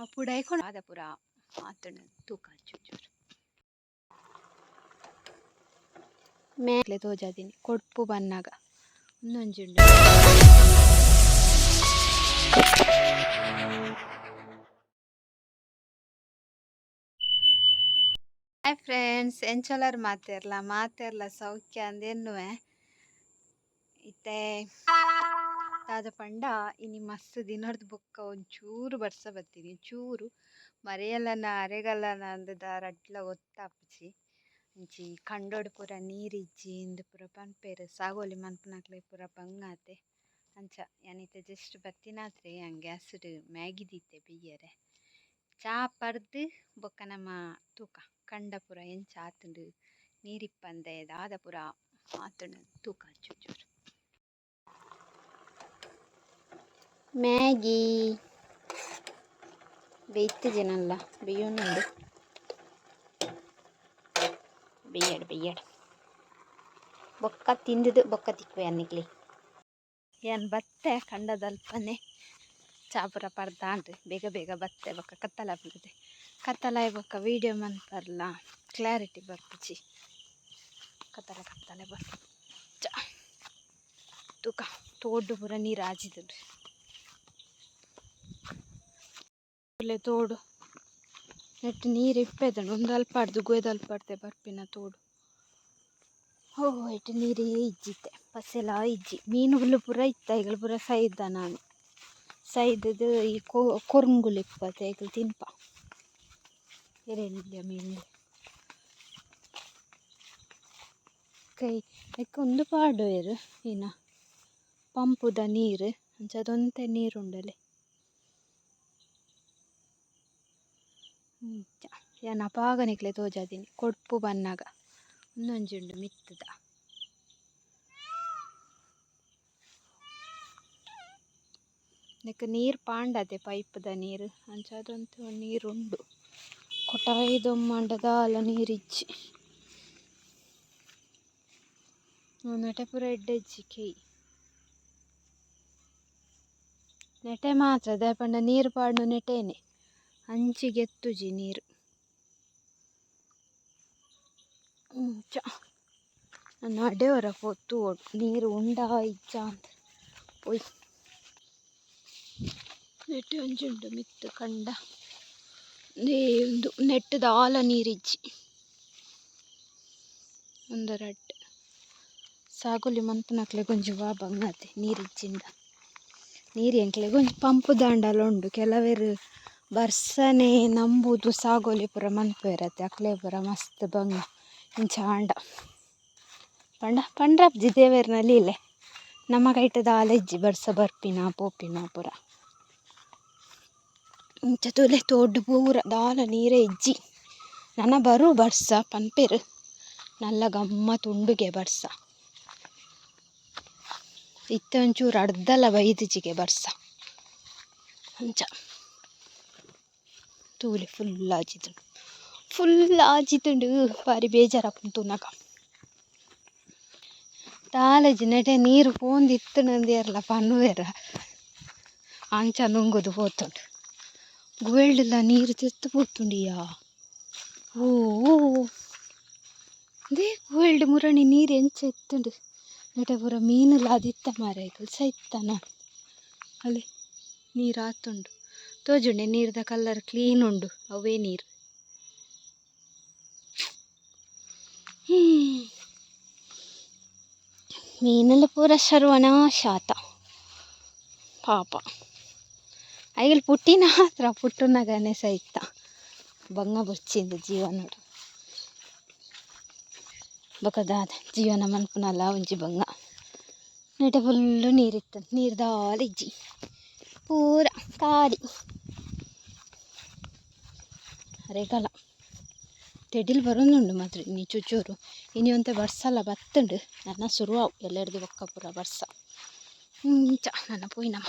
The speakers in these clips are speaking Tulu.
ಆ ಪುಡಾಯಿ ದಾದ ಪೂರ ಆತುಂಡು ತೂಕ ಚೂರು ಮೇಲೆ ತೋಜಾದಿನಿ ಕೊಡ್ಪು ಬನ್ನಾಗ ಉಂದೊಂಜಿ ಉಂಡು. ಹಾಯ್ ಫ್ರೆಂಡ್ಸ್, ಎಂಚೊಲರ್ ಮಾತೆರ್ಲ ಮಾತೆರ್ಲ ಸೌಖ್ಯ ಅಂದೆನ್ನುವೆ. ಇತ್ತೆ ದಾದ ಪಂಡ ಇನಿ ಮಸ್ತ್ ದಿನರ್ದ್ ಬೊಕ್ಕ ಒಂಚೂರು ಬರ್ಸ ಬತ್ತಿನಿ ಚೂರು ಮರಿಯಲನ ಅರೆಗಲನ ಅಂದ್ ರಡ್ಡ್ಲ ಗೊತ್ತಾಪುಜಿ. ಅಂಚಿ ಕಂಡೊಡು ಪೂರ ನೀರಿಜ್ಜಿ ಇಂದ್ ಪೂರ ಪನ್ಪೆರ್, ಸಾಗೋಲಿ ಮನ್ಪುನಕ್ಲೆಗ್ ಪೂರ ಬಂಗಾತೆ. ಅಂಚ ಯಾನ್ ಇತ್ತೆ ಜಸ್ಟ್ ಬತ್ತಿನಾತ್ರೆ ಯಾನ್ ಗ್ಯಾಸ್ಡ್ ಮ್ಯಾಗಿ ದೀತೆ ಬೇಯ್ಯರೆ. ಚಾ ಪರ್ದ್ ಬೊಕ್ಕ ನಮ ತೂಕ ಕಂಡ ಪೂರ ಎಂಚ ಆತುಂಡು, ನೀರಿಪ್ಪಂದೆ ದಾದ ಪೂರ ಆತುಂಡು ತೂಕ ಚೂರು. ಮ್ಯಾಗಿ ಬೇಯ್ತಿಜಿ ನಲ್ಲ ಬೇಯೊಂದುಂಡು, ಬೇಯಡ್ ಬೇಯಡ್ ಬೊಕ್ಕ ತಿಂದುದು ಬೊಕ್ಕ ತಿಕ್ಕುವೆ ಅನ್ನಿಕ್ಲೆ. ಯಾನ್ ಬತ್ತೆ ಕಂಡದಲ್ಪನೆ ಚಾ ಪೂರ ಪರ್ದಾಂಡ್, ಬೇಗ ಬೇಗ ಬತ್ತೆ ಬೊಕ್ಕ ಕತ್ತಲಾಪುಂಡು. ಕತ್ತಲಾಯಿ ಬೊಕ್ಕ ವೀಡಿಯೋ ಮನ್ಪರ್ಲ ಕ್ಲಾರಿಟಿ ಬರ್ಪುಜಿ, ಕತ್ತಲೆ ಕತ್ತಲೆ ಬರ್ಪು. ಚ ತೂಕ ತೋಡು ಪೂರ ನೀರು ಆಜಿದುಂಡು. ತೋಡು ನೆಟ್ಟ್ ನೀರು ಇಪ್ಪೆದುಂಡು, ಉಂದು ಅಲ್ಪಡ್ದ್ ಗುವೆದಲ್ಪಡ್ದೆ ಬರ್ಪಿನ ತೋಡು. ಓ ಇಟ್ಟು ನೀರೇ ಇಜ್ಜಿ ಇತ್ತೆ, ಪಸೆಲಾ ಇಜ್ಜಿ. ಮೀನುಗಳು ಪೂರ ಇತ್ತ, ಐಗಳು ಪೂರ ಸೈದ ನಾನು ಸೈದದು ಈ ಕೊರ್ಂಗುಲು ಇಪ್ಪತೆ ಐಕುಲು ತಿನ್ಪ. ಎರೆಲ್ಯ ಮೀನು ಕೈ ಐಕ್ ಉಂದು ಪಾಡುವೆರ್ ಇನ ಪಂಪುದ ನೀರು, ಅಂಚ ಅದೊಂತೆ ನೀರುಂಡಲೆ. ಇಂಚ ಯಾನ್ ಅಪಾಗ ನಿಕ್ಲೆ ತೋಜಾದಿನಿ ಕೊಡ್ಪು ಬನ್ನಗ. ಉಂದೊಂಜಿ ಉಂಡು ಮಿತ್ತುದ. ನೆಕ್ ನೀರು ಪಾಂಡತೆ ಪೈಪುದ ನೀರು, ಅಂಚ ಅದೊಂತೆ ನೀರುಂಡು. ಕೊಟಾಯಿ ದೊಮ್ಮಂಡ ದಾಲ ನೀರಿಜ್ಜಿ. ನೆಟೆ ಪೂರ ಎಡ್ಡೆ ಇಜ್ಜಿ ಕೆಯ್ ನೆಟೆ ಮಾತ್ರ, ದಾಯೆ ಪಂಡ ನೀರು ಪಾಡ್ನು ನೆಟೇನೆ, ಅಂಚಿಗೆ ಎತ್ತುಜಿ ನೀರು. ಇಂಚ ನನ ಅಡೆ ಒರ ಪೋತು ನೀರು ಉಂಡಾ ಇಜ್ಜಾ ಅಂದ್ ಪೋಯಿ. ನೆಟೆ ಒಂಜಿ ಉಂಡು ಮಿತ್ತ್ ಕಂಡ, ಉಂದು ನೆಟ್ಟ್ ದಾಲ ನೀರಿಜ್ಜಿ. ಉಂದು ರಡ್ಡ್ ಸಾಗೋಲಿ ಮನ್ಪುನಕ್ಲೆಗ್ ಒಂಜಿ ವಾ ಬಂಗಾತೆ ನೀರಿಜ್ಜಿಂಡ. ನೀರು ಎಂಕ್ಲೆಗ್ ಒಂಜಿ ಪಂಪು ದಾಂಡಲ ಉಂಡು. ಕೆಲವೆರ್ ಬರ್ಸನೆ ನಂಬುದು ಸಾಗೋಲಿ ಪೂರ ಮನ್ಪುವೆರತ್ತೆ, ಅಕ್ಲೆ ಪೂರ ಮಸ್ತ್ ಬಂಗ ಇಂಚ ಆಂಡ. ಪಂಡ ಪಂಡ್ರಪ್ಜಿ ದೇವೆರ್ನ ಲೀಲೆ, ನಮ್ಮ ಕೈಟ್ ದಾಲ ಇಜ್ಜಿ ಬರ್ಸ ಬರ್ಪಿನ ಪೋಪಿನ ಪೂರ. ಇಂಚ ತೂಲೆ ತೋಡು ಪೂರ ದಾಲ ನೀರೇ ಇಜ್ಜಿ. ನನ ಬರು ಬರ್ಸ ಪನ್ಪೆರ್, ನಲ್ಲ ಗಮ್ಮತ್ ಉಂಡುಗೆ ಬರ್ಸ. ಇತ್ತೆ ಒಂಚೂರು ಅರ್ಧಲ ಬೈದಿಜಿಗೆ ಬರ್ಸ. ಅಂಚ ತೂಲೆ ಫುಲ್ ಆಜಿದುಂಡು, ಫುಲ್ ಆಜಿದುಂಡು. ಬಾರಿ ಬೇಜಾರಾಪುಂಡು ತೂನಗ. ದಾಲಜಿ ನೆಟೆ ನೀರು ಪೋಂದಿತ್ತುಂಡು ಏರ್ಲ ಪನ್ನುವೆರ, ಅಂಚ ನುಂಗುದು ಪೋತುಂಡು. ಗುವೆಲ್ಡ್ಲ ನೀರು ತೆತ್ತ್ ಪೋತುಂಡಿಯಾ. ಓ they ಗುವೆಲ್ಡ್ ಮುರಣಿ ನೀರು ಎಂಚ ಇತ್ತುಂಡು. ನೆಟೆ ಪೂರ ಮೀನುಲ ಆದಿತ್ತ ಮಾರ್ರೆ, ಐಕುಲು ಸೈತನ. ಅಲೆ ನೀರು ಆತುಂಡು ತೋಜುಂಡೆ, ನೀರ್ದ ಕಲರ್ ಕ್ಲೀನ್ ಉಂಡು, ಅವೇ ನೀರು. ಮೀನೆಲ್ಲ ಪೂರ ಸರ್ವನಾಶ ಆತ ಪಾಪ. ಐಗಳು ಪುಟ್ಟಿನ ಹತ್ರ ಪುಟ್ಟುನಗನೆ ಸೈತ, ಬಂಗ ಬೊರ್ಚಿಂದು ಜೀವನಡು. ಬೊಕ ದಾದ ಜೀವನ ಮನ್ಪುನಲ ಒಂಜಿ ಬಂಗ. ನೆಟೆ ಫುಲ್ಲು ನೀರಿತ್ತು, ನೀರು ದಾಲ ಇಜ್ಜಿ, ಪೂರ ಖಾಲಿ. ಅರೆಗಾಲ ತೆಡಿಲ್ ಬರೋದುಂಡು ಮಾತ್ರ ಇನಿ ಚೂಚೂರು. ಇನಿ ಒಂತೆ ಬರ್ಸಲ ಬತ್ತುಂಡು, ನನ ಸುರು ಆವು ಎಲ್ಲೆರ್ದು ಬೊಕ್ಕ ಪೂರ ಬರ್ಸ. ಇಂಚ ನನ ಪೋಯಿನಮ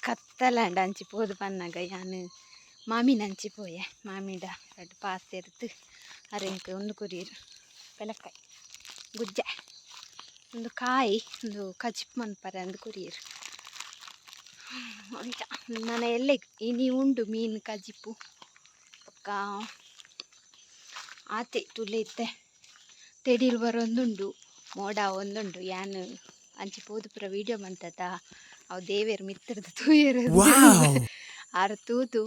ಕತ್ತಲಾಂಡ ಅಂಚಿ ಪೋದು ಬನ್ನಗ ಯಾನ್ ಮಾಮಿನ ಅಂಚಿ ಪೋಯೆ. ಮಾಮಿಡ ರಡ್ಡ್ ಪಾತೆರ್ದ್ ಅರೆಂಕ್ ಉಂದು ಕೊರಿಯೆರ್ ಪೆಲಕಾಯಿ ಗುಜ್ಜೆ, ಉಂದು ಕಾಯಿ ಉಂದು ಕಜಿಪು ಮನ್ಪರೆ ಅಂದ್ ಕೊರಿಯೆರ್. ಅಂಚ ನನ ಎಲ್ಲೆಗ್ ಇನಿ ಉಂಡು ಮೀನು ಕಜಿಪು ಬೊಕ್ಕ ಆತೆ ತುಲೆ ಇತ್ತೆ ತೆಡಿಲ್ ಬರೊಂದುಂಡು ಮೋಡ ಆವೊಂದುಂಡು. ಯಾನ್ ಅಂಚಿ ಪೋದು ಪೂರ ವೀಡಿಯೋ ಮಂತತ ಅವು ದೇವೆರ್ ಮಿತ್ತರ್ದ್ ತೂಯೆರ್. ಆರ್ ತೂದು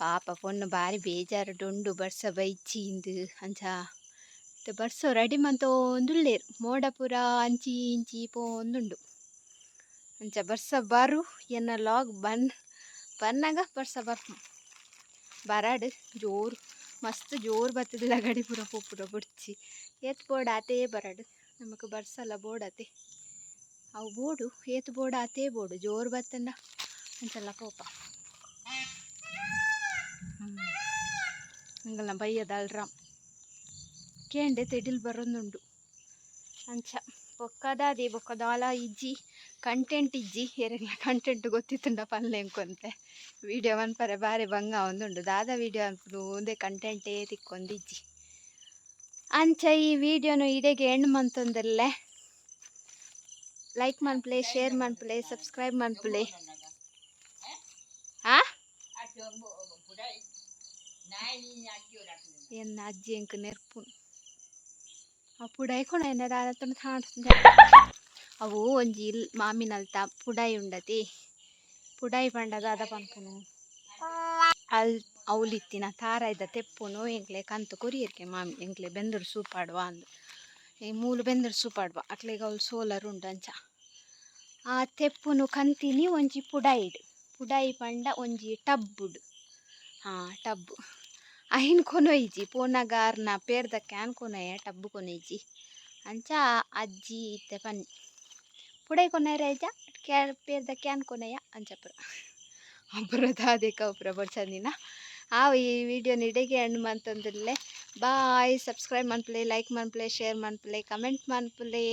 ಪಾಪ ಪೊಣ್ಣು ಬಾರಿ ಬೇಜಾರುಡು ಉಂಡು ಬರ್ಸ ಬೈಜಿ ಇಂದ್ ಅಂಚ ಇತ್ತೆ ಬರ್ಸೊ ರೆಡಿ ಮಂತೊಂದುಲ್ಲೆರ್ ಮೋಡ ಪೂರ ಅಂಚಿ ಇಂಚಿ ಪೋವೊಂದುಂಡು. ಅಂಚ ಬರ್ಸ ಬರು ಎನ್ನ ಲಾಗ್ ಬನ್ ಬನ್ನಗ ಬರ್ಸ ಬರ್ಪುಂಡು ಬರಡ್ ಜೋರು ಮಸ್ತ್ ಜೋರು ಬತ್ತುದಿಲ್ಲ ಗಡಿ ಪೂರ ಪೋಪುನ ಬೊಡ್ಚಿ ಏತ್ ಬೋಡು ಆತೇ ಬರಡ್ ನಮಕ್ ಬರ್ಸಲ ಬೋಡತೆ ಅವು ಬೋಡು ಏತ್ ಬೋಡು ಆತೇ ಬೋಡು ಜೋರು ಬತ್ತಂಡ ಅಂಚಲ ಪೋಪ. ಎಂಕಲ್ನ ಬಯ್ಯದ ಅಲ್ರಾಮ್ ಕೇಂಡೆ ತೆಡಿಲ್ ಬರೊಂದುಂಡು. ಅಂಚ ಬೊಕ್ಕ ದಾದೆ ಬೊಕ್ಕ ದಾಲ ಇಜ್ಜಿ ಕಂಟೆಂಟ್ ಇಜ್ಜಿ ಏರೆಗ್ಲ ಕಂಟೆಂಟ್ ಗೊತ್ತಿತ್ತುಂಡ ಪನ್ಲೆ ಎಂಕೊಂತೆ ವೀಡಿಯೋ ಮನ್ಪರೆ ಬಾರಿ ಬಂಗ ಆವೊಂದುಂಡು ದಾದ ವೀಡಿಯೋ ಮನ್ಪುನು ಉಂದೇ ಕಂಟೆಂಟೇ ತಿಕ್ಕೊಂದಿಜ್ಜಿ. ಅಂಚ ಈ ವಿಡಿಯೋನು ಇಡೆಗೆ ಎಂಡ್ ಮಂತೊಂದುಲ್ಲೆ. ಲೈಕ್ ಮನ್ಪುಲೆ, ಶೇರ್ ಮನ್ಪುಲೆ, ಸಬ್ಸ್ಕ್ರೈಬ್ ಮನ್ಪುಲೆ. ಆ ಎನ್ನ ಅಜ್ಜಿ ಎಂಕ್ ನೆರ್ಪುನು ಆ ಪುಡಾಯಿ ಕೊಣೆನ ದಾದ ಅವು ಒಂಜಿ ಇಲ್ ಮಾಮಿನಲ್ತ ಪುಡಾಯಿ ಉಂಡತಿ ಪುಡಾಯಿ ಪಂಡ ದಾದ ಪನ್ಪುನು ಅಲ್ ಅವ್ಲಿತ್ತಿನ ತಾರಾಯ್ದ ತೆಪ್ಪುನು ಎಂಕ್ಲೆ ಕಂತ್ ಕೊರಿಯೆರ್ಗೆ ಮಾಮಿ ಎಂಕ್ಲೆ ಬೆಂದುರು ಸೂಪಾಡುವ ಅಂದ್ ಈ ಮೂಲು ಬೆಂದುರು ಸೂಪಾಡುವ ಅಕ್ಲೆಗ್ ಅವ್ಲು ಸೋಲರ್ ಉಂಡು ಅಂಚ ಆ ತೆಪ್ಪುನು ಕಂತಿನಿ ಒಂಜಿ ಪುಡಾಯಿಡ್ ಪುಡಾಯಿ ಪಂಡ ಒಂಜಿ ಟಬ್ಬುಡು ಹಾ ಟಬ್ ಐನ್ ಕೊನೊಯಿಜಿ ಪೋನಗ ಆರ್ನ ಪೇರ್ದ can ಕೊನೊಯೆ ಟಬ್ಬು ಕೊನೊಯಿಜಿ ಅಂಚ ಅಜ್ಜಿ ಇತ್ತೆ ಪನ್ನಿ ಪುಡಾಯಿ ಕೊನೊಯೆರೆ ಆಯ್ಜ ಕ್ಯಾ ಪೇರ್ದ can ಕೊನೊಯ ಅಂಚ ಪೂರ ಅಪುರ ದಾದೆಕ ಪೂರ ಬೊಡ್ಚಂದಿನ ಆವು ಈ ವಿಡಿಯೋನ ಇಡೆಗೆ ಎಂಡ್ ಮಂತೊಂದುಲ್ಲೆ. ಬಾಯ್. ಸಬ್ಸ್ಕ್ರೈಬ್ ಮನ್ಪುಲೆ, ಲೈಕ್ ಮನ್ಪುಲೆ, ಶೇರ್ ಮನ್ಪುಲೆ, ಕಮೆಂಟ್ ಮನ್ಪುಲೆ.